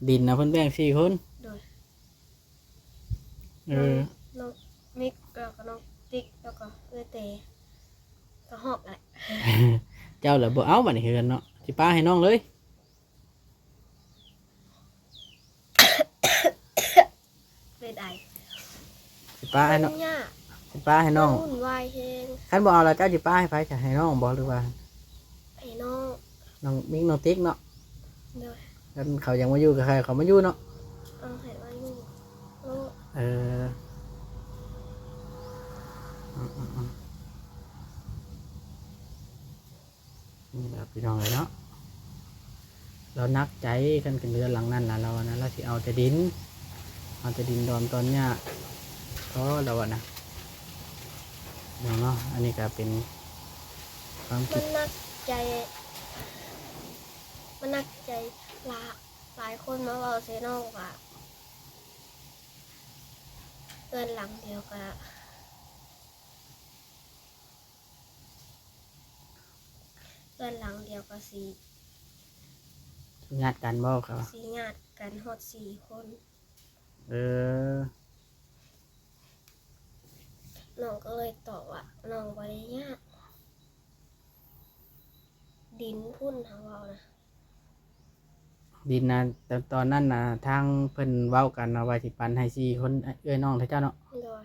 ດິນນະເພິ່ນແບ່ງສີ່ຄົນ. ໂດຍ. ເອີ ນ້ອງ ນ້ອງມິກ ແລ້ວກໍນ້ອງຕິກ ແລ້ວກໍເອື້ອຍເຕ ກໍຮອກແຫຼະ. ເຈົ້າລະບໍ່ເອົາບັດນີ້ເຮືອນເນາະ ຊິປະໃຫ້ນ້ອງເລີຍ. ເປັນໄອ ຊິປະໃຫ້ນ້ອງ ມັນຍາກ ຊິປະໃຫ້ນ້ອງ ມັນວຸ່ນວາຍແຮງ. ຄັນບໍ່ເອົາລະເຈົ້າຊິປະໃຫ້ໃຜ? ຈະໃຫ້ນ້ອງບໍ່ ຫຼືວ່າ ໃຫ້ນ້ອງ ນ້ອງມິກ ນ້ອງຕິກເນາະ. ໂດຍ. ຄັນເຂົາຢາກມາຢູ່ກໍໃຫ້ເຂົາມາຢູ່ເນາະ. ເອີ ໃຫ້ມາຢູ່ໂລດ. ເອີ ອືມໆໆ ນີ້ລະພີ່ນ້ອງເອີຍເນາະ ລາວໜັກໃຈ. ຄັນເປັນເຮືອນຫຼັງນັ້ນລະ ລາວວ່ານະ ລາວຊິເອົາແຕ່ດິນ ເອົາແຕ່ດິນດອນຕອນຫຍ້າພໍ ລາວວ່ານະ ເນາະ. ອັນນີ້ກໍເປັນຄວາມຄິດ ມັນໜັກໃຈ ມັນໜັກໃຈ. ຫຼາຍ ຫຼາຍຄົນມາເວົ້າໃສ່ນ້ອງວ່າ ເຮືອນຫຼັງດຽວກໍ ເຮືອນຫຼັງດຽວກໍຊິ ຊິຍາດກັນບໍ່ ເຂົາວ່າ ຊິຍາດກັນຮອດສີ່ຄົນ. ເອີ ນ້ອງກໍເລີຍຕອບວ່າ ນ້ອງບໍ່ໄດ້ຍາດ ດິນພຸ້ນ ເຮົາເວົ້ານະ. ດິນນະ ແຕ່ຕອນນັ້ນນະ ທາງເພິ່ນເວົ້າກັນນະ ວ່າຊິປັນໃຫ້ສີ່ຄົນ ເອື້ອຍນ້ອງເຂົາເຈົ້າເນາະ. ໂດຍ.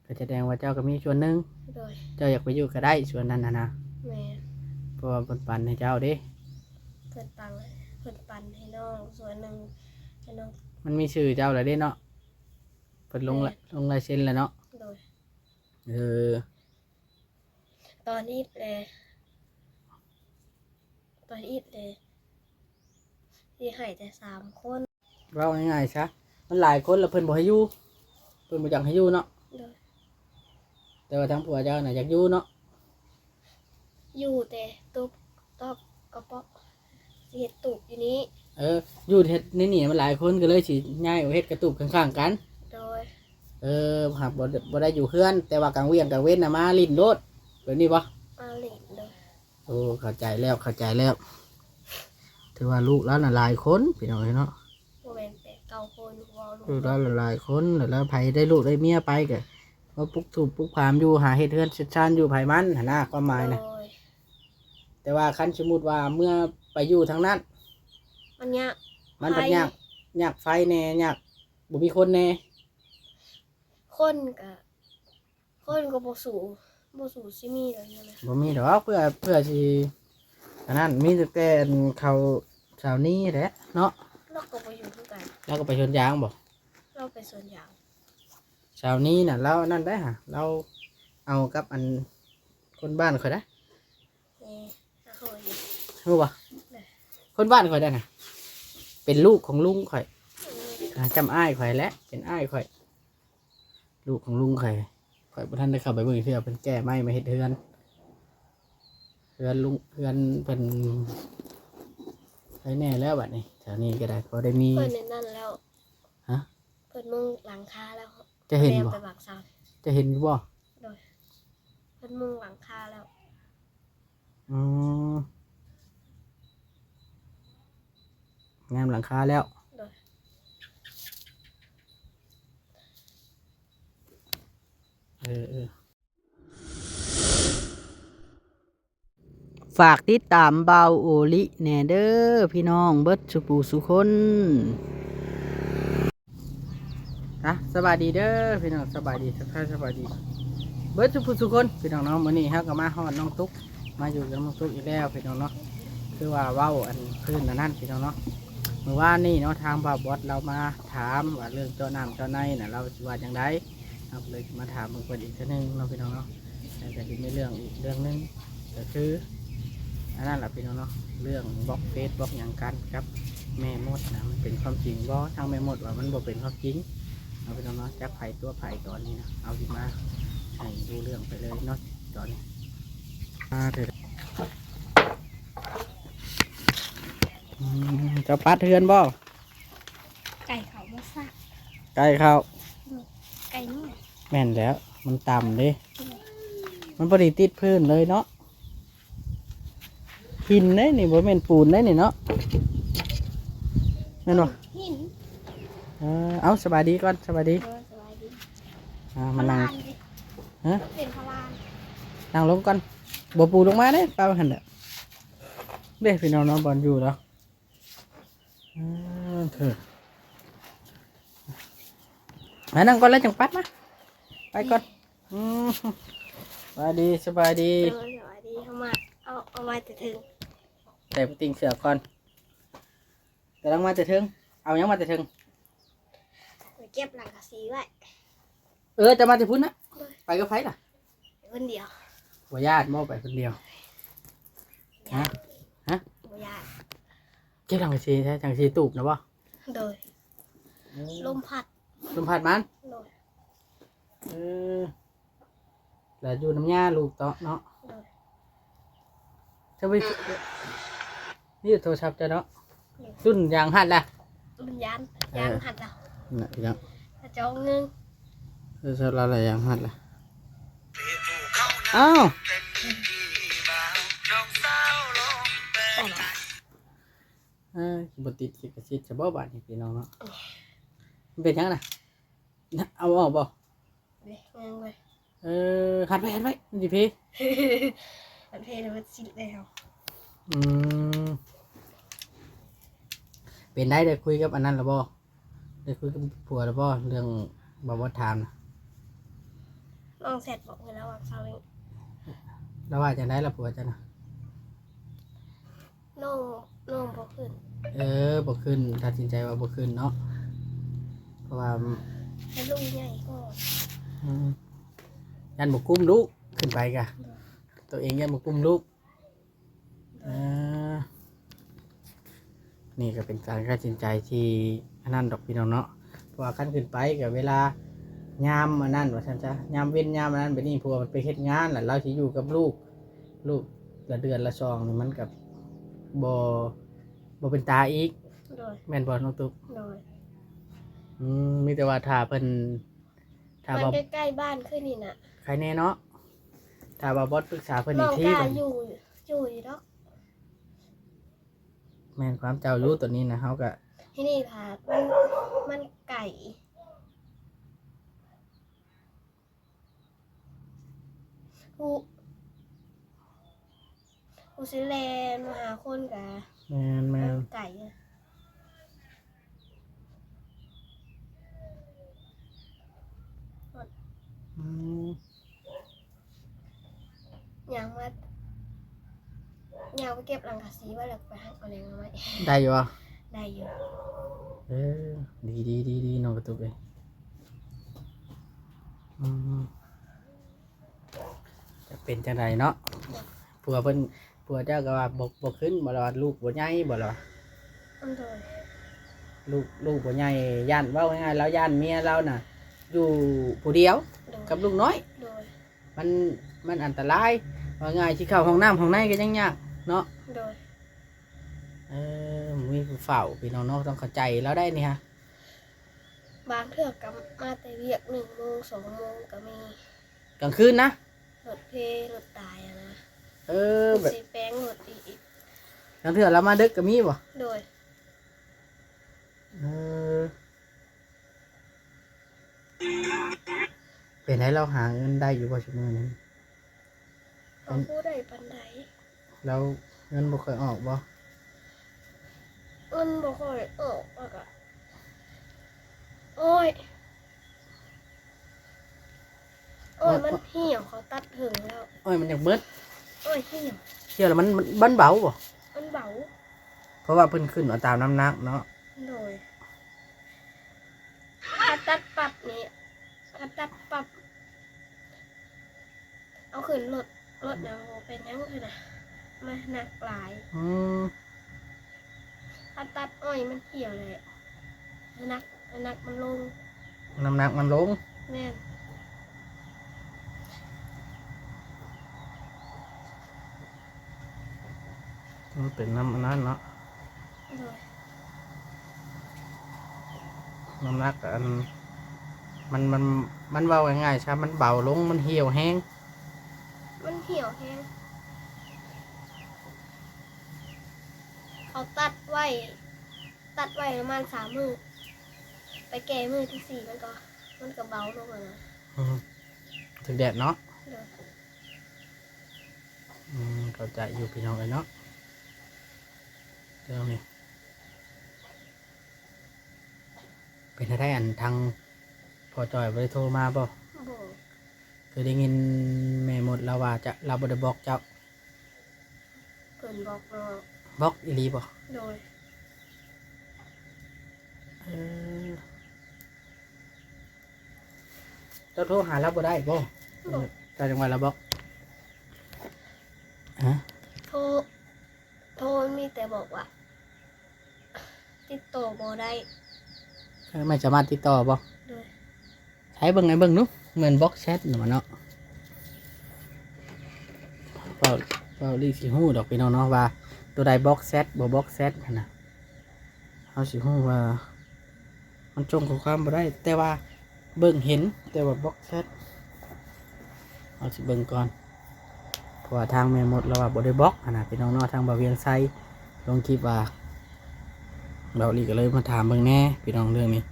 ກໍສະແດງວ່າເຈົ້າກໍມີສ່ວນໜຶ່ງ. ໂດຍ. ເຈົ້າຢາກໄປຢູ່ກໍໄດ້ສ່ວນນັ້ນນະ. ແມ່ນ. ເພາະວ່າເພິ່ນປັນໃຫ້ເຈົ້າເດ້. ເພິ່ນປັນ ເພິ່ນປັນໃຫ້ນ້ອງສ່ວນໜຶ່ງ ໃຫ້ນ້ອງ. ມັນມີຊື່ເຈົ້າແລ້ວເດ້ເນາະ. ເພິ່ນລົງ ແມ່ນ ລາຍ ລົງລາຍເຊັນແລ້ວເນາະ. ໂດຍ. ເອີ. ຕອນນີ້ແຫຼະ ຕອນນີ້ແຫຼະ ຊິໃຫ້ແຕ່ສາມຄົນ. ເວົ້າງ່າຍໆຊະ ມັນຫຼາຍຄົນແລ້ວເພິ່ນບໍ່ໃຫ້ຢູ່ ເພິ່ນບໍ່ຢາກໃຫ້ຢູ່ເນາະ. ໂດຍ. ແຕ່ວ່າທາງຜົວເຈົ້ານະຢາກຢູ່ເນາະ. ຢູ່ແຕ່ຕູບຕອບກະເປາະ ຊິເຮັດຕູບຢູ່ນີ້. ເອີ ຢູ່ເຮັດໃນນີ້ມັນຫຼາຍຄົນ ກໍເລີຍຊິຍ້າຍໄປເຮັດກະຕູບຂ້າງໆກັນ. ໂດຍ. ເອີ ຫາກບໍ່ ບໍ່ໄດ້ຢູ່ເຮືອນ ແຕ່ວ່າກາງວຽງກາງເວັນນະມາຫຼິ້ນໂລດ ແບບນີ້ບໍ່? ມາຫຼິ້ນ. ໂດຍ. ໂອ້ ເຂົ້າໃຈແລ້ວ ເຂົ້າໃຈແລ້ວ. ຖືວ່າລູກລາວນະຫຼາຍຄົນ ພີ່ນ້ອງເອີຍເນາະ. ບໍ່ແມ່ນແປດເກົ້າຄົນ ເວົ້າລູກ ລູກລາວຫຼາຍຄົນ ແລ້ວໃຜໄດ້ລູກໄດ້ເມຍໄປກໍມາປຸກຕູບປຸກຜາມຢູ່ ຫາເຮັດເຮືອນເຮັດຊານຢູ່ໃຜມັນຫັ້ນນະ ຄວາມໝາຍນະ. ໂດຍ. ແຕ່ວ່າຄັນສົມມຸດວ່າເມື່ອໄປຢູ່ທາງນັ້ນ ມັນຍາກ ມັນພັດຍາກ ໄຟ ຍາກໄຟແດ່ ຍາກບໍ່ມີຄົນແດ່. ຄົນກະ ຄົນກໍບໍ່ສູ້ ບໍ່ສູ້ຊິມີດອກ. ບໍ່ມີດອກ ເພື່ອ ເພື່ອຊິອັນນັ້ນ ມີແຕ່ອັນເຂົາສາວນີ້ແຫຼະເນາະ. ລາວກໍບໍ່ຢູ່ຄືກັນ. ລາວກໍໄປສວນຢາງບໍ່? ລາວໄປສວນຢາງ. ສາວນີ້ນະ ລາວອັນນັ້ນໄດ໋ຫະ ລາວເອົາກັບອັນຄົນບ້ານຂ້ອຍໄດ໋. ເອີ ຮູ້ບໍ່? ຄົນບ້ານຂ້ອຍໄດ໋ນະ ເປັນລູກຂອງລຸງຂ້ອຍ. ເອີ ອ່າ ຈຳອ້າຍຂ້ອຍແຫຼະ ເປັນອ້າຍຂ້ອຍ ລູກຂອງລຸງຂ້ອຍ. ຂ້ອຍບໍ່ທັນໄດ້ເຂົ້າໄປເບິ່ງເທື່ອ ເພິ່ນແກ້ໄມ້ມາເຮັດເຮືອນ ເຮືອນລຸງ ເຮືອນເພິ່ນໄປແດ່ແລ້ວ. ບັດນີ້ແຖວນີ້ກໍໄດ້ ພໍໄດ້ມີ ເພິ່ນນັ້ນແລ້ວ. ຮະ? ເພິ່ນມຸງຫຼັງຄາແລ້ວ. ຈະເຫັນບໍ່? ແລ້ວໄປບາກເສົາ ຈະເຫັນຢູ່ບໍ່? ໂດຍ. ເພິ່ນມຸງຫຼັງຄາແລ້ວ. ອືມ ງາມຫຼັງຄາແລ້ວ. ໂດຍ. ເອີ ເອີ. ຝາກຕິດຕາມບ່າວໂອລິແດ່ເດີພີ່ນ້ອງເບິດສູ່ຜູ້ສູ່ຄົນ. ນະ ສະບາຍດີເດີພີ່ນ້ອງ ສະບາຍດີ ທັກທາຍສະບາຍດີເບິດສູ່ຜູ້ສູ່ຄົນພີ່ນ້ອງເນາະ. ມື້ນີ້ເຮົາກໍມາຮອດນ້ອງຕຸກ ມາຢູ່ກັບນ້ອງຕຸກອີກແລ້ວພີ່ນ້ອງເນາະ. ຄືວ່າເວົ້າອັນພື້ນອັນນັ້ນພີ່ນ້ອງເນາະ ມື້ວານນີ້ເນາະ ທາງບ່າວບອດລາວມາຖາມວ່າເລື່ອງເຈາະນ້ຳເຈາະໃນນະ ລາວຊິວ່າຈັ່ງໃດ. ເຮົາກໍເລີຍມາຖາມເບິ່ງເພິ່ນອີກເທື່ອໜຶ່ງເນາະພີ່ນ້ອງເນາະ. ແລ້ວກໍຊິມີເລື່ອງອີກເລື່ອງໜຶ່ງ ກໍຄືອັນນັ້ນລະພີ່ນ້ອງເນາະ ເລື່ອງບລັອກເຟສບລັອກຫຍັງກັນກັບແມ່ມົດນະ ມັນເປັນຄວາມຈິງບໍ່? ທາງແມ່ມົດວ່າມັນບໍ່ເປັນຄວາມຈິງເນາະພີ່ນ້ອງເນາະ. ຈັກໃຜຕົວະໃຜຕອນນີ້ນະ ເຮົາຊິມາໃຫ້ຮູ້ເລື່ອງໄປເລີຍເນາະຕອນນີ້. ມາເທີ ອືມ ເຈົ້າປັດເຮືອນບໍ່? ໄກ່ເຂົ້າບໍ່ຊະ ໄກ່ເຂົ້າ ອືມ ໄກ່ນ້ອຍ. ແມ່ນແລ້ວ ມັນຕ່ຳເດ້ ອືມ ມັນບໍ່ໄດ້ຕິດພື້ນເລີຍເນາະ. ຫີນເດ້ນີ້ ບໍ່ແມ່ນປູນເດ້ນີ້ເນາະ. ແມ່ນບໍ່? ຫີນ ເອີ ເອົາ ສະບາຍດີກ່ອນ ສະບາຍດີ. ເອີ ສະບາຍດີ. ອ່າ ມານັ່ງ ພະລານເດ້. ຮະ? ເປັນພະລານ. ນັ່ງລົງກ່ອນ. ບໍ່ປູລົງມາເດ້ ປາໄວ້ຫັ້ນແຫຼະ. ເດ້ພີ່ນ້ອງເນາະ ບ່ອນຢູ່ລາວ. ອືມ ເທີ ມານັ່ງກ່ອນແລ້ວຈັ່ງປັດມາ. ໄປກ່ອນ. ອືມ ສະບາຍດີ ສະບາຍດີ. ເອີ ສະບາຍດີ. ເຮົາມາ ເອົາ ເອົາມາແຕ່ເທິງ. ແຕ່ບໍ່ຕິງເສື້ອກ່ອນ. ກຳລັງມາແຕ່ເທິງ. ເອົາຫຍັງມາແຕ່ເທິງ? ໄປເກັບສັງກະສີໄວ້. ເອີ ເຈົ້າມາແຕ່ພຸ້ນນະ? ໂດຍ. ໄປກັບໃຜລະ? ໄປຄົນດຽວ. ບໍ່ຢ້ານບໍ່ໄປຄົນດຽວ? ຢ້ານ. ຮະ? ຮະ? ບໍ່ຢ້ານ. ເກັບສັງກະສີໃສ? ສັງກະສີຕູບນະບໍ່? ໂດຍ. ເອີ ລົມພັດ. ລົມພັດມັນ? ໂດຍ. ເອີ ແລ້ວຢູ່ນຳຍ່າລູກເຕາະເນາະ. ໂດຍ. ຈະໄປ ນີ້ໂທລະສັບເຈົ້າເນາະ. ໂດຍ. ລຸ້ນຢາງຮັດລະ ລຸ້ນຢາງ ເອີ ຢາງຮັດລະ ນະ ພີ່ນ້ອງ ເຈົ້າເງິນ ໂທລະສັບລາວລະຢາງຮັດລະ. ອ້າວ ເອີ ບໍ່ຕິດລິຂະສິດຊະບໍ່ບາດນີ້ ພີ່ນ້ອງເນາະ. ມັນເປັນຫຍັງນະ? ນະ ເອົາອອກບໍ່? ເດ້ ຍັງເລີຍ. ເອີ ຫັດໄວ້ ຫັດໄວ້ ມັນຊິເພ ມັນເພແລ້ວມັນຊິແລ້ວ. ອືມ ເປັນໄດ ໄດ້ຄຸຍກັບອັນນັ້ນລະບໍ່? ໄດ້ຄຸຍກັບຜົວລະບໍ່ ເລື່ອງບ່າວບົດຖາມນະ? ນ້ອງແຊັດບອກເພິ່ນລະຫວ່າງເຊົ້ານີ້. ລາວວ່າຈັ່ງໃດລະຜົວເຈົ້ານະ? ນ້ອງ ນ້ອງບໍ່ຂຶ້ນ. ເອີ ບໍ່ຂຶ້ນ ຕັດສິນໃຈວ່າບໍ່ຂຶ້ນເນາະ ເພາະວ່າໃຫ້ລູກໃຫຍ່ກ່ອນ. ອືມ ຢ້ານບໍ່ກຸ້ມລູກ ຂຶ້ນໄປກະ ໂດຍ ໂຕເອງຢ້ານບໍ່ກຸ້ມລູກ. ໂດຍ. ເອີ ນີ້ກະເປັນການຕັດສິນໃຈທີ່ອັນນັ້ນດອກ ພີ່ນ້ອງເນາະ ເພາະວ່າຄັນຂຶ້ນໄປກະເວລາຍາມອັນນັ້ນ ວ່າຊັ້ນຊະ ຍາມເວັນຍາມອັນນັ້ນແບບນີ້ ເພາະວ່າມັນໄປເຮັດງານ ລະລາວຊິຢູ່ກັບລູກ ລູກລະເດືອນລະສອງນີ້ ມັນກະບໍ່ ບໍ່ເປັນຕາອີກ. ໂດຍ. ແມ່ນບໍ່ນ້ອງຕຸກ? ໂດຍ. ອືມ ມີແຕ່ວ່າຖ້າເພິ່ນ ຖ້າວ່າ ມັນໃກ້ໆບ້ານຄືນີ້ນະ ໃຄແນ່ເນາະ. ຖ້າວ່າບອດປຶກສາເພິ່ນອີກທີ ນ້ອງກະຢູ່ ຢູ່ຢູ່ດອກ. ແມ່ນຄວາມເຈົ້າຢູ່ ໂຕນີ້ນະ ເຮົາກະ ທີ່ນີ້ພະ ມັນ ມັນໄກ. ຜູ້ ຜູ້ຊິແລ່ນມາຫາຄົນກະ ແມ່ນໆ ມັນໄກ. ອືມ ຍ່າງມາ ຍ່າງໄປເກັບສັງກະສີໄວ້ ແລ້ວໄປຫາເອົາແນວມາໃໝ່. ໄດ້ຢູ່ບໍ່? ໄດ້ຢູ່. ເອີ ດີໆໆໆ ນ້ອງກະຕຸກເອີຍ. ອືມ ຈະເປັນຈັ່ງໃດເນາະ? ໂດຍ. ຜົວເພິ່ນ ຜົວເຈົ້າກະວ່າບໍ່ ບໍ່ຂຶ້ນບໍ່ລະວ່າ ລູກບໍ່ໃຫຍ່ບໍ່ລະວ່າ? ອືມ ໂດຍ. ລູກ ລູກບໍ່ໃຫຍ່ ຢ້ານ ເວົ້າງ່າຍໆ ລາວຢ້ານເມຍລາວນະຢູ່ຜູ້ດຽວ ໂດຍ ກັບລູກນ້ອຍ. ໂດຍ. ມັນ ມັນອັນຕະລາຍ ວ່າງ່າຍ ຊິເຂົ້າຫ້ອງນ້ຳຫ້ອງໃນກະຍັງຍາກເນາະ. ໂດຍ. ເອີ ມີຜູ້ເຝົ້າ ພີ່ນ້ອງເນາະ ຕ້ອງເຂົ້າໃຈລາວໄດ໋ນີ້ຮະ. ບາງເທື່ອກະມາແຕ່ວຽກ ໜຶ່ງໂມງ ສອງໂມງກະມີ. ກາງຄືນນະ? ລົດເພ ລົດຕາຍຫັ້ນນະ. ເອີ ແບບ ຊິແປງລົດອີກ. ກາງເທື່ອລາວມາດຶກກະມີບໍ່? ໂດຍ. ເອີ ເປັນໃດ ລາວຫາເງິນໄດ້ຢູ່ບໍ່ຊຸມື້ນີ້? ບໍ່ຄ່ອຍໄດ້ປານໃດ. ແລ້ວເງິນບໍ່ຄ່ອຍອອກບໍ່? ເງິນບໍ່ຄ່ອຍອອກ ແລ້ວກະ ໂອ້ຍ ໂອ້ຍ ມັນ ມັນຫ່ຽວ ເຂົາຕັດເຖິງແລ້ວ ອ້ອຍມັນຢາກເໝິດ. ໂອ້ຍ ຫ່ຽວ ຫ່ຽວແລ້ວມັນ ມັນ ມັນເບົາບໍ່? ມັນເບົາ ເພາະວ່າເພິ່ນຂຶ້ນເອົາຕາມນ້ຳໜັກເນາະ. ໂດຍ. ຖ້າຕັດປັບນີ້ ຖ້າຕັດປັບ ເອົາຂຶ້ນລົດ ລົດນະບໍ່ເປັນຫຍັງຫັ້ນນະ ມັນໜັກຫຼາຍ. ອືມ ຖ້າຕັດອ້ອຍມັນຫ່ຽວແຫຼະ ນ້ຳໜັກ ນ້ຳໜັກມັນລົງ. ນ້ຳໜັກມັນລົງ. ແມ່ນ. ມັນເປັນນ້ຳອັນນັ້ນເນາະ. ໂດຍ. ນ້ຳໜັກອັນ ມັນ ມັນ ມັນເວົ້າງ່າຍໆຊະ ມັນເບົາລົງ ມັນຫ່ຽວແຮງ. ມັນຫ່ຽວແຮງ. ເຂົາຕັດໄວ້ ຕັດໄວ້ປະມານສາມມື້ ໄປແກ່ມື້ທີສີ່ ມັນກໍ ມັນກໍເບົາລົງແລ້ວນະ. ອືມ ຖືກແດດເນາະ. ໂດຍ. ອືມ ເຂົ້າໃຈຢູ່ພີ່ນ້ອງເອີຍເນາະ ເລື່ອງນີ້. ເປັນຈັ່ງໃດ ອັນ ທາງພໍ່ຈ່ອຍບໍ່ໄດ້ໂທມາບໍ່? ບໍ່. ຄືໄດ້ຍິນແມ່ມົດລາວວ່າຈະ ລາວບໍ່ໄດ້ບລັອກເຈົ້າ? ເພິ່ນບລັອກເນາະ. ບລັອກອີ່ຫຼີບໍ່? ໂດຍ. ເອີ ເຈົ້າໂທຫາລາວບໍ່ໄດ້ບໍ່? ບໍ່. ເຈົ້າຈັ່ງວ່າລາວບລັອກ? ຮະ? ໂທ ໂທມີແຕ່ບອກວ່າ ຕິດຕໍ່ບໍ່ໄດ້. ເອີ ແມ່ນສາມາດຕິດຕໍ່ບໍ່? ໂດຍ. ໃຊ້ເບິ່ງໃຫ້ເບິ່ງດູ ແມ່ນບລັອກແຊັດນະເນາະ. ເວົ້າ ເວົ້າລີ້ຊິຮູ້ດອກພີ່ນ້ອງເນາະ ວ່າໂຕໃດບລັອກແຊັດ ບໍ່ບລັອກແຊັດຫັ້ນນະ. ເຮົາຊິຮູ້ວ່າມັນສົ່ງຂໍ້ຄວາມບໍ່ໄດ້ ແຕ່ວ່າເບິ່ງເຫັນ ແຕ່ວ່າບລັອກແຊັດ ເຮົາຊິເບິ່ງກ່ອນ ເພາະວ່າທາງແມ່ມົດລາວວ່າບໍ່ໄດ້ບລັອກຫັ້ນນະພີ່ນ້ອງເນາະ. ທາງບ່າວວຽງໄຊລົງຄລິບວ່າ ບ່າວອີ່ຫຼີກໍເລີຍມາຖາມເບິ່ງແດ່ພີ່ນ້ອງເລື່ອງນີ້.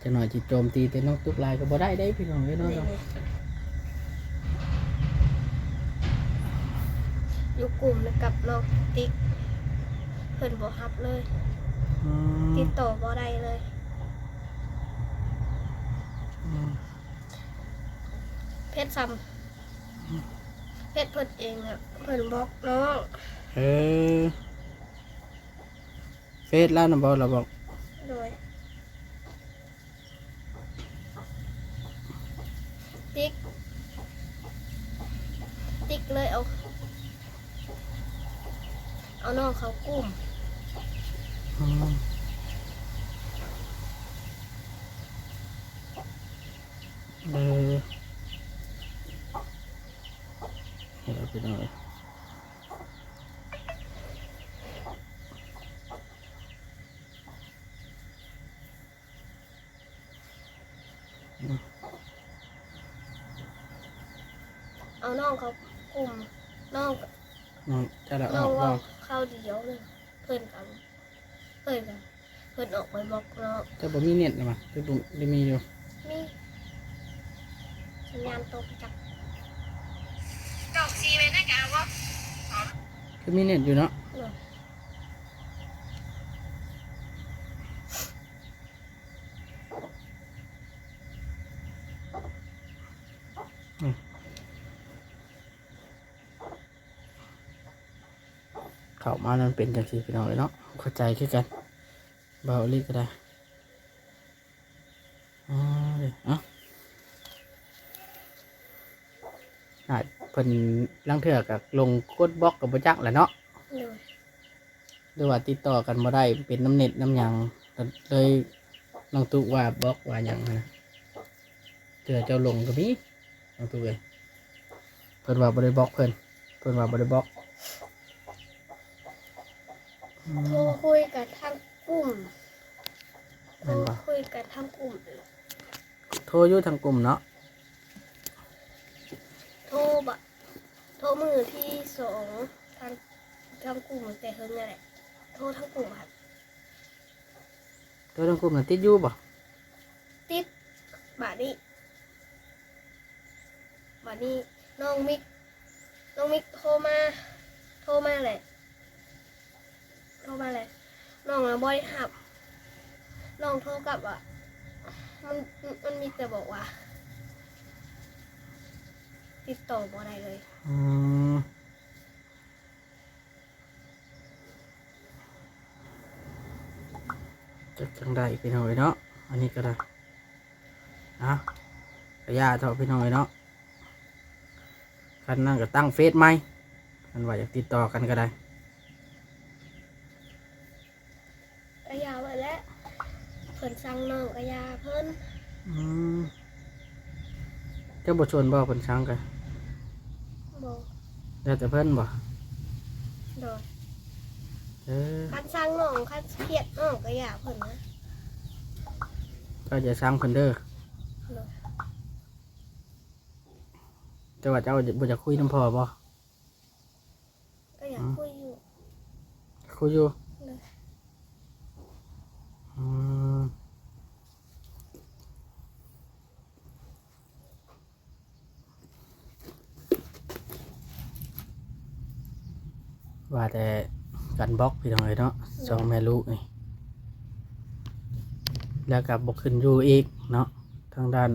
ຈັກໜ້ອຍຊິໂຈມຕີແຕ່ນ້ອງຕຸກຫຼາຍກໍບໍ່ໄດ້ເດ້ພີ່ນ້ອງເອີຍເນາະ. ໂດຍ. ຢູ່ກຸ່ມກັບນ້ອງຕິກ ເພິ່ນບໍ່ຮັບເລີຍ. ອືມ ຕິດຕໍ່ບໍ່ໄດ້ເລີຍ. ອືມ ເພດຊ້ຳ ອືມ ເພດເພິ່ນເອງນະ ເພິ່ນບລັອກນ້ອງ. ເອີ ເຟສລາວນະບໍ່ລາວບອກ? ໂດຍ. ຕິກ ຕິກເລີຍເອົາ ເອົານ້ອງເຂົ້າກຸ່ມ. ອືມ ເອີ ເຮັດເອົາໄປໜ້ອຍ. ອືມ ເອົານ້ອງເຂົ້າກຸ່ມ ນ້ອງ ນ້ອງຈະລະອອກບໍ່? ນ້ອງເວົ້າຄາວດຽວໜຶ່ງ ເພິ່ນກໍ ເພິ່ນກໍ ເພິ່ນອອກໄປບລັອກເນາະ. ເຈົ້າບໍ່ມີເນັດນະຫວາ? ຫຼືບໍ່ ຫຼືມີຢູ່? ມີ ສັນຍານຕົກຈັກ ເກົ້າສີ່ແມ່ນນະກະບໍ່ ຄືມີເນັດຢູ່ເນາະ. ໂດຍ. ອືມ ເຂົ້າມາແລ້ວມັນເປັນຈັ່ງຊີ້ພີ່ນ້ອງເອີຍເນາະ ເຂົ້າໃຈຄືກັນ ເວົ້າອີ່ຫຼີກໍໄດ້. ອືມ ເອົາ ອາດເພິ່ນລາງເທື່ອກໍລົງກົດບລັອກກໍບໍ່ຈັກແຫຼະເນາະ. ໂດຍ. ຫຼືວ່າຕິດຕໍ່ກັນບໍ່ໄດ້ ເປັນນຳເນັດນຳຫຍັງ ກໍເລີຍນ້ອງຕຸກວ່າບລັອກວ່າຫຍັງຫັ້ນນະ ເທື່ອເຈົ້າຫຼົງກໍມີ ນ້ອງຕຸກເອີຍ. ເພິ່ນວ່າບໍ່ໄດ້ບລັອກເພິ່ນ ເພິ່ນວ່າບໍ່ໄດ້ບລັອກ. ອືມ ໂທຄຸຍກັນທາງກຸ່ມ ແມ່ນບໍ່? ໂທຄຸຍກັນທາງກຸ່ມ ໂທຢູ່ທາງກຸ່ມເນາະ. ໂທບະ ໂທມື້ທີສອງ ທາງ ທາງກຸ່ມແຕ່ເຫິງນັ້ນແຫຼະ ໂທທາງກຸ່ມຫັ້ນ. ໂທທາງກຸ່ມນັ້ນຕິດຢູ່ບໍ່? ຕິດ. ບາດນີ້ ບາດນີ້ນ້ອງມິກ ນ້ອງມິກໂທມາ ໂທມາແຫຼະ ໂທມາແຫຼະ ນ້ອງນະບໍ່ໄດ້ຮັບ ນ້ອງໂທກັບວ່າ ມັນ ມັນມີແຕ່ບອກວ່າ ຕິດຕໍ່ບໍ່ໄດ້ເລີຍ. ອືມ ຈັກຈັ່ງໃດພີ່ນ້ອງເອີຍເນາະ ອັນນີ້ກໍໄດ້. ເອົາ ກະຢ່າເຖາະພີ່ນ້ອງເອີຍເນາະ ຄັນນັ້ນກໍຕັ້ງເຟສໃໝ່ ຄັນວ່າຢາກຕິດຕໍ່ກັນກໍໄດ້. ກະຢ່າໄວ້ແຫຼະ ເພິ່ນຊັງນ້ອງກະຢ່າເພິ່ນ. ອືມ ເຈົ້າບໍ່ຊົນບໍ່ ເພິ່ນຊັງກະ? ບໍ່. ແລ້ວແຕ່ເພິ່ນບໍ່? ໂດຍ. ເອີ ຄັນຊັງນ້ອງ ຄັນຄຽດນ້ອງກະຢ່າເພິ່ນນະ. ເຈົ້າຢ່າຊັງເພິ່ນເດີ. ໂດຍ. ແຕ່ວ່າເຈົ້າບໍ່ຢາກຄຸຍນຳພໍ່ບໍ່? ກໍຢາກ ອືມ ຄຸຍຢູ່ ຄຸຍຢູ່. ໂດຍ. ວ່າແຕ່ກັນບລັອກ ພີ່ນ້ອງເອີຍເນາະ ສອງແມ່ລູກນີ້ ແລ້ວກໍບໍ່ຂຶ້ນຢູ່ອີກເນາະ ທາງດ້ານ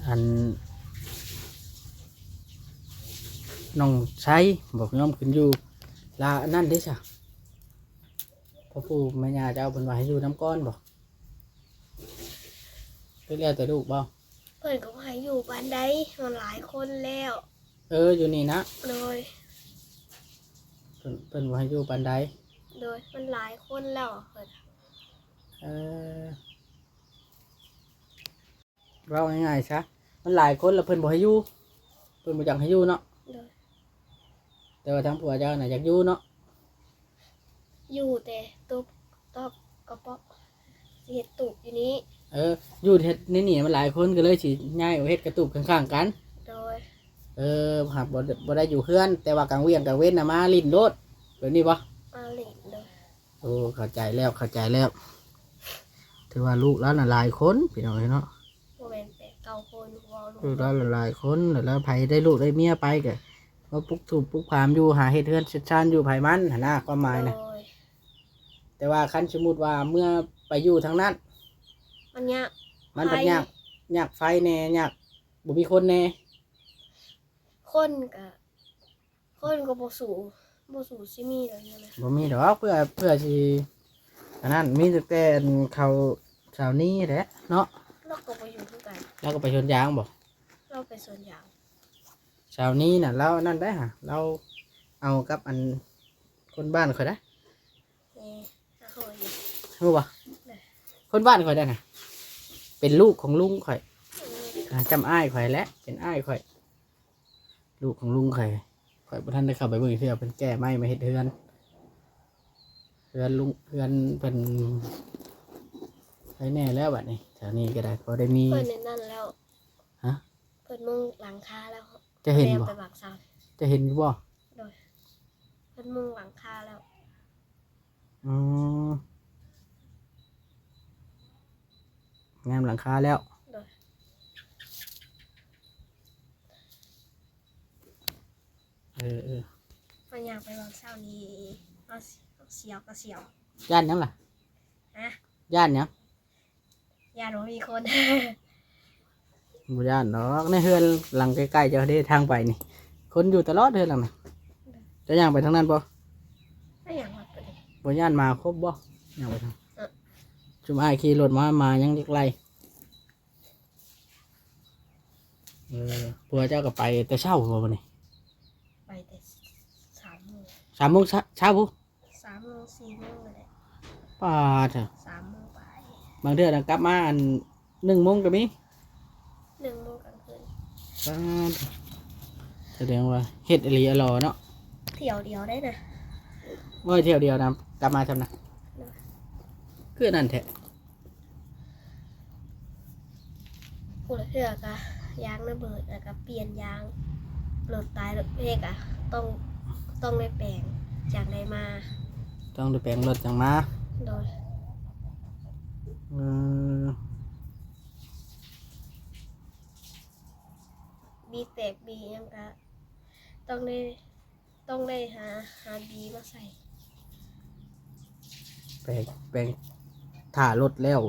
ອັນ ນ້ອງໄຊບໍ່ຍອມຂຶ້ນຢູ່ ລະອັນນັ້ນເດ້ຊະ ພໍ່ປູ່ແມ່ຍ່າເຈົ້າເພິ່ນວ່າໃຫ້ຢູ່ນຳກ່ອນບໍ່ ຫຼືແລ້ວແຕ່ລູກບໍ່? ເພິ່ນກໍບໍ່ໃຫ້ຢູ່ປານໃດ ມັນຫຼາຍຄົນແລ້ວ. ເອີ ຢູ່ນີ້ນະ? ໂດຍ. ເພິ່ນ ເພິ່ນບໍ່ໃຫ້ຢູ່ປານໃດ? ໂດຍ ມັນຫຼາຍຄົນແລ້ວເພິ່ນ. ເອີ ເວົ້າງ່າຍໆຊະ ມັນຫຼາຍຄົນແລ້ວເພິ່ນບໍ່ໃຫ້ຢູ່ ເພິ່ນບໍ່ຢາກໃຫ້ຢູ່ເນາະ? ໂດຍ. ແຕ່ວ່າທາງຜົວເຈົ້ານະຢາກຢູ່ເນາະ? ຢູ່ແຕ່ຕົບ ຕອບກະປອກ ຊິເຮັດຕູບຢູ່ນີ້. ເອີ ຢູ່ເຮັດໃນນີ້ມັນຫຼາຍຄົນ ກໍເລີຍຊິຍ້າຍອອກເຮັດກະຕູບຂ້າງໆກັນ. ໂດຍ. ເອີ ຫາກບໍ່ ບໍ່ໄດ້ຢູ່ເຮືອນ ແຕ່ວ່າກາງວຽງກາງເວັນນະມາຫຼິ້ນໂລດ ແບບນີ້ບໍ່? ມາຫຼິ້ນ. ໂດຍ. ໂອ້ ເຂົ້າໃຈແລ້ວ ເຂົ້າໃຈແລ້ວ ຖືວ່າລູກລາວນະຫຼາຍຄົນ ພີ່ນ້ອງເອີຍເນາະ. ບໍ່ແມ່ນແປດເກົ້າຄົນ ເວົ້າລູກ ລູກລາວຫຼາຍໆຄົນ ແລ້ວໃຜໄດ້ລູກໄດ້ເມຍໄປກໍມາປຸກຕູບປຸກຜາມຢູ່ ຫາເຮັດເຮືອນເຮັດຊານຢູ່ໃຜມັນຫັ້ນນະ ຄວາມໝາຍນະ. ໂດຍ. ແຕ່ວ່າຄັນສົມມຸດວ່າເມື່ອໄປຢູ່ທາງນັ້ນ ມັນຍາກ ມັນພັດຍາກ ຍາກໄຟແດ່ ຍາກບໍ່ມີຄົນແດ່ ຄົນກໍ ຄົນກໍບໍ່ສູ້ ບໍ່ສູ້ຊິມີດອກ ບໍ່ມີດອກ ເພື່ອ ເພື່ອຊິອັນນັ້ນ ມີຕັ້ງແຕ່ອັນເຂົາຊາວນີ້ແຫຼະເນາະ. ລາວກໍບໍ່ຢູ່ຄືກັນ ລາວກໍໄປສວນຢາງບໍ່? ລາວໄປສວນຢາງ. ຊາວນີ້ນະ ລາວອັນນັ້ນໄດ໋ຫະ ລາວເອົາກັບອັນຄົນບ້ານຂ້ອຍໄດ໋. ເອີ ຮູ້ບໍ່? ຄົນບ້ານຂ້ອຍນັ້ນນະ ເປັນລູກຂອງລຸງຂ້ອຍ ເອີ ອ່າ ຈຳອ້າຍຂ້ອຍແຫຼະ ເປັນອ້າຍຂ້ອຍ ລູກຂອງລຸງຂ້ອຍ. ຂ້ອຍບໍ່ທັນໄດ້ເຂົ້າໄປເບິ່ງເທື່ອ ເພິ່ນແກ້ໄມ້ມາເຮັດເຮືອນ ເຮືອນລຸງ ເຮືອນເພິ່ນໄປແດ່ແລ້ວ ບັດນີ້ແຖວນີ້ກໍໄດ້ ພໍໄດ້ມີ ເພິ່ນນັ້ນແລ້ວ. ຮະ? ເພິ່ນມຸງຫຼັງຄາແລ້ວ. ຈະເຫັນບໍ່? ໄປບາງຊາວ ຈະເຫັນຢູ່ບໍ່? ໂດຍ. ເພິ່ນມຸງຫຼັງຄາແລ້ວ. ອືມ ແນມຫຼັງຄາແລ້ວ. ໂດຍ. ເອີ ເອີ ຂ້ອຍຍ່າງໄປວາງເຊົ້ານີ້ ເອົາ ເອົາສຽວກໍສຽວ. ຢ້ານຫຍັງລະ? ຮະ? ຢ້ານຫຍັງ? ຢ້ານບໍ່ມີຄົນ. ບໍ່ຢ້ານດອກ ໃນເຮືອນຫຼັງໃກ້ໆເຈົ້າເດ້ ທາງໄປນີ້ ຄົນຢູ່ຕະຫຼອດເຮືອນຫຼັງນັ້ນ. ເຈົ້າຍ່າງໄປທາງນັ້ນບໍ່? ໄປຫຍັງວະ? ບໍ່ຢ້ານໝາຄົບບໍ່? ຍ່າງໄປທາງ ເອີ ຊຸມອ້າຍຂີ່ລົດມາ ໝາຍັງຢາກໄລ່. ເອີ ຜົວເຈົ້າກໍໄປແຕ່ເຊົ້າບໍ່ມື້ນີ້? ໄປແຕ່ສາມໂມງ ສາມໂມງເຊົ້າ ເຊົ້າພຸ້ນ. ສາມໂມງ ສີ່ໂມງນັ້ນແຫຼະ. ປາດເຖາະ ສາມໂມງປາຍ. ບາງເທື່ອນະກັບມາອັນ ໜຶ່ງໂມງກໍມີ. ໜຶ່ງໂມງກາງຄືນ. ປາດ ສະແດງວ່າເຮັດອີ່ຫຼີອີ່ຫຼໍເນາະ. ຖ້ຽວດຽວໄດ້ນະ. ໂອ້ຍ ຖ້ຽວດຽວນະ ກັບມາຊ່ຳນະ. ໂດຍ. ຄືອັນນັ້ນແທ້. ຜູ້ລະເທື່ອກະຢາງລະເບີດ ແລ້ວກະປ່ຽນຢາງ ລົດຕາຍລົດເພກະ ຕ້ອງ ຕ້ອງໄດ້ແປງ ຈັ່ງໄດ້ມາ. ຕ້ອງໄດ້ແປງລົດຈັ່ງມາ. ໂດຍ. ເອີ ບີແຕກບີຫຍັງກະ ຕ້ອງໄດ້ ຕ້ອງໄດ້ຫາ ຫາບີມາໃສ່. ແປງ ແປງຖ້າລົດແລ້ວ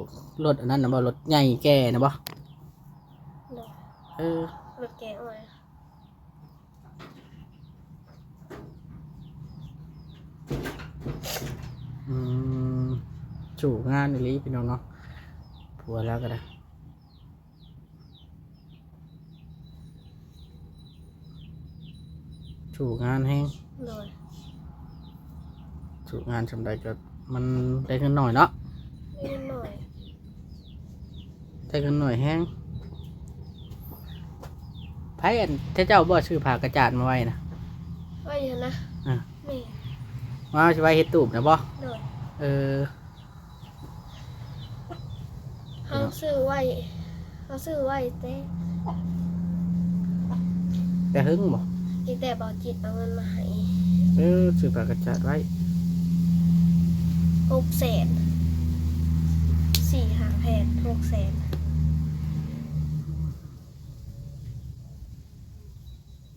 ລົດອັນນັ້ນນະບໍ່? ລົດໃຫຍ່ແກ່ນະບໍ່? ໂດຍ. ເອີ ລົດແກ່ອ້ອຍ. ອືມ ສູ້ງານອີ່ຫຼີພີ່ນ້ອງເນາະ ຜົວລາວກໍໄດ້. ສູ້ງານແຮງ. ໂດຍ. ສູ້ງານສ່ຳໃດກໍມັນໄດ້ເງິນໜ້ອຍເນາະ. ໄດ້ເງິນໜ້ອຍ. ໄດ້ເງິນໜ້ອຍແຮງ. ໃຜອັນ ເຈົ້າບໍ່ຊື້ຜ້າກະຈາດມາໄວ້ນະ? ໄວ້ຫັ້ນນະ. ອາ ແມ່ນ. ມາຊິໄວ້ເຮັດຕູບນະບໍ່? ໂດຍ. ເອີ. ເຮົາຊື້ໄວ້ ເຮົາຊື້ໄວ້ແຕ່ ແຕ່ເຫິງບໍ່? ມີແຕ່ເບົາຈິດເອົາເງິນມາໃຫ້. ເອີ ຊື້ຜ້າກະຈາດໄວ້ ຫົກແສນ ສີ່ຫ້າແຜ່ນ ຫົກແສນ.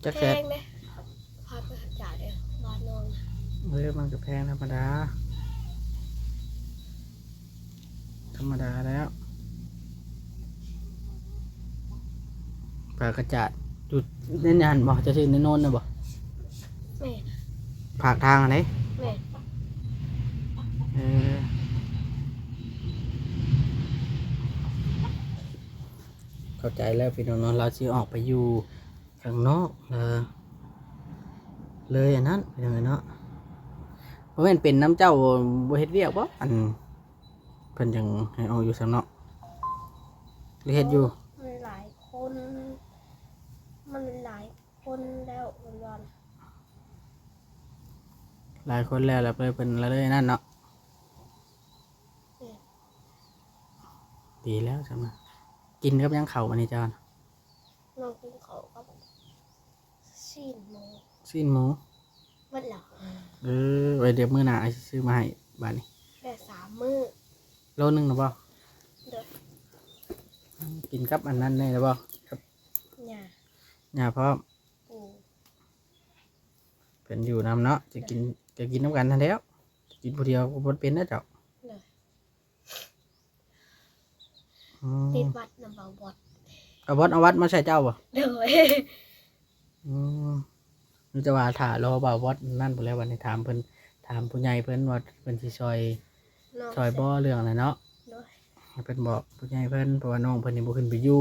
ຈັກແສນ? ແພງເດ້ ຜ້າກະຈາດເດ້. ກະແພງທຳມະດາ ທຳມະດາແລ້ວ. ຝາກະຈາດຢູ່ໃນນັ້ນບໍ່? ເຈົ້າຊື້ໃນໂນນນະບໍ່? ແມ່ນ. ພາກທາງຫັ້ນເດ້? ແມ່ນ. ເອີ ເຂົ້າໃຈແລ້ວພີ່ນ້ອງເນາະ, ລາວຊິອອກໄປຢູ່ຂ້າງນອກ ເລີຍ ເລີຍອັນນັ້ນພີ່ນ້ອງເອີຍເນາະ. ບໍ່ແມ່ນເປັນນຳເຈົ້າບໍ່ເຮັດວຽກບໍ່? ອັນ ເພິ່ນຈັ່ງໃຫ້ອອກຢູ່ຂ້າງນອກ ຫຼືເຮັດຢູ່? ມັນຫຼາຍຄົນ ມັນຫຼາຍຄົນແລ້ວເພິ່ນວ່ານະ. ຫຼາຍຄົນແລ້ວ ແລ້ວເພິ່ນ ເພິ່ນລະເລີຍນັ້ນເນາະ. ແມ່ນ. ດີແລ້ວຊັ້ນນະ. ກິນກັບຫຍັງເຂົ້າບາດນີ້ເຈົ້ານະ? ນ້ອງກິນເຂົ້າກັບຊີ້ນໝູ. ຊີ້ນໝູ? ໝົດແລ້ວ. ເອີ ໄວ້ດຽວມື້ໜ້າອ້າຍຊິຊື້ມາໃຫ້ບາດນີ້. ແຕ່ສາມມື້. ໂລໜຶ່ງນະບໍ່? ໂດຍ. ກິນກັບອັນນັ້ນແດ່ລະບໍ່? ກັບຫຍ້າ. ຫຍ້າພ້ອມ. ໂອ້ ເພິ່ນຢູ່ນຳເນາະ ຈະກິນ ຈະກິນນຳກັນຫັ້ນແຫຼ້ວ. ຈະກິນຜູ້ດຽວກໍບໍ່ເປັນນະເຈົ້າ. ໂດຍ. ອືມ ຕິດຫວັດນຳບ່າວບອດ. ບ່າວບອດເອົາຫວັດມາໃສ່ເຈົ້າບໍ່? ໂດຍ. ອືມ ມີແຕ່ວ່າຖ້າລໍບ່າວບອດນັ້ນພຸ້ນແຫຼະ ບັດນີ້ຖາມເພິ່ນ ຖາມຜູ້ໃຫຍ່ເພິ່ນວ່າເພິ່ນຊິຊ່ອຍ ຊ່ອຍບໍ່ເລື່ອງນັ້ນເນາະ. ໂດຍ. ໃຫ້ເພິ່ນບອກຜູ້ໃຫຍ່ເພິ່ນ ເພາະວ່ານ້ອງເພິ່ນນີ້ບໍ່ຂຶ້ນໄປຢູ່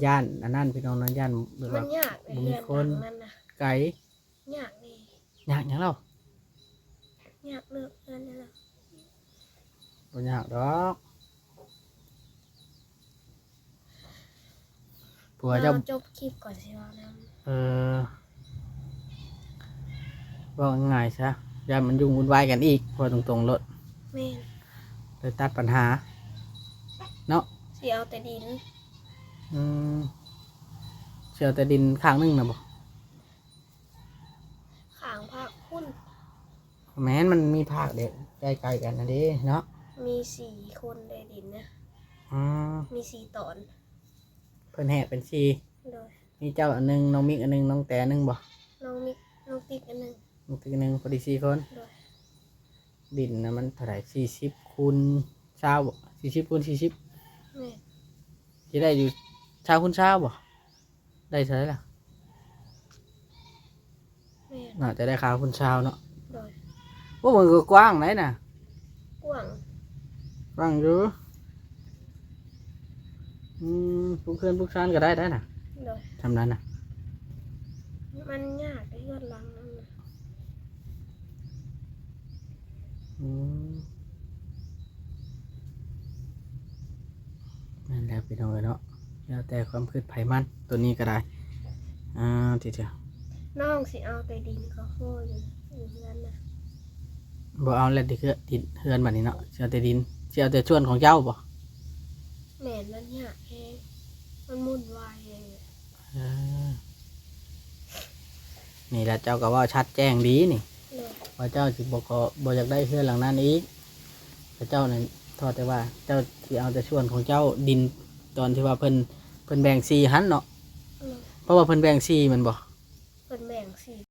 ຢ້ານອັນນັ້ນພີ່ນ້ອງເນາະ ຢ້ານແບບວ່າ ມັນຍາກເດ້ ບໍ່ມີຄົນ ເຮືອນຫຼັງນັ້ນນະ ໄກ. ຍາກເດ້. ຍາກຫຍັງເລົ່າ? ຍາກເລື່ອງເຮືອນນີ້ລະ. ບໍ່ຍາກດອກ ຜົວເຈົ້າ. ເຮົາຈົບຄລິບກ່ອນຊິເວົ້ານຳ. ເອີ ເວົ້າງ່າຍໆຊະ ຢ້ານມັນຫຍຸ້ງວຸ່ນວາຍກັນອີກ ເວົ້າຕົງໆໂລດ. ແມ່ນ. ເລີຍຕັດປັນຫາເນາະ. ຊິເອົາແຕ່ດິນ. ອືມ ຊິເອົາແຕ່ດິນຂ້າງໜຶ່ງນະບໍ່? ຂ້າງພາກພຸ້ນ. ແມ່ນ ມັນມີພາກເດ້ ໃກ້ໆກັນຫັ້ນເດ້ເນາະ. ມີສີ່ຄົນໄດ້ດິນນະ. ອືມ ມີສີ່ຕອນ. ເພິ່ນແຫກເປັນສີ່. ໂດຍ. ມີເຈົ້າອັນໜຶ່ງ ນ້ອງມິກອັນໜຶ່ງ ນ້ອງແຕອັນໜຶ່ງບໍ່? ນ້ອງມິກ ນ້ອງຕິກອັນໜຶ່ງ. ນ້ອງຕິກອັນໜຶ່ງ ພໍດີສີ່ຄົນ. ໂດຍ. ດິນນະມັນເທົ່າໃດ? ສີ່ສິບຄູນຊາວບໍ? ສີ່ສິບຄູນສີ່ສິບ. ແມ່ນ. ຊິໄດ້ຢູ່ຊາວຄູນຊາວບໍ? ໄດ້ເທົ່າໃດລະ? ແມ່ນ. ໜ້າຈະໄດ້ຄາວຄູນຊາວເນາະ. ໂດຍ. ໂອ້ ມັນກໍກວ້າງໄດ໋ນະ. ກວ້າງ. ກວ້າງຢູ່. ອືມ ປຸກເຮືອນປຸກຊານກໍໄດ້ໄດ໋ນະ. ໂດຍ. ທຳນັ້ນນະ ມັນຍາກເດ້ເຮືອນຫຼັງນັ້ນນະ. ອືມ ແມ່ນແລ້ວພີ່ນ້ອງເອີຍເນາະ ແລ້ວແຕ່ຄວາມຄິດໃຜມັນ ໂຕນີ້ກໍໄດ້. ອ່າ ທີ່ ທີ່ ນ້ອງຊິເອົາແຕ່ດິນກໍພໍຢູ່ ຢູ່ເຮືອນນະ. ບໍ່ເອົາແລ້ວດິ ເຮືອນ ດິນເຮືອນບັດນີ້ເນາະ ຊິເອົາແຕ່ດິນ ຊິເອົາແຕ່ສ່ວນຂອງເຈົ້າບໍ? ແມ່ນ ມັນຍາກແຮງ ມັນວຸ່ນວາຍແຮງ. ເອີ ນີ້ລະເຈົ້າກໍເວົ້າຊັດແຈ້ງດີນີ້. ໂດຍ. ວ່າເຈົ້າຊິບໍ່ຂໍ ບໍ່ຢາກໄດ້ເຮືອນຫຼັງນັ້ນອີກ ແຕ່ເຈົ້ານັ້ນ ເທົ່າແຕ່ວ່າເຈົ້າຊິເອົາແຕ່ສ່ວນຂອງເຈົ້າ ດິນຕອນທີ່ວ່າເພິ່ນ ເພິ່ນແບ່ງສີ່ຫັ້ນເນາະ. ໂດຍ. ເພາະວ່າເພິ່ນແບ່ງສີ່ແມ່ນບໍ່? ເພິ່ນແບ່ງສີ່.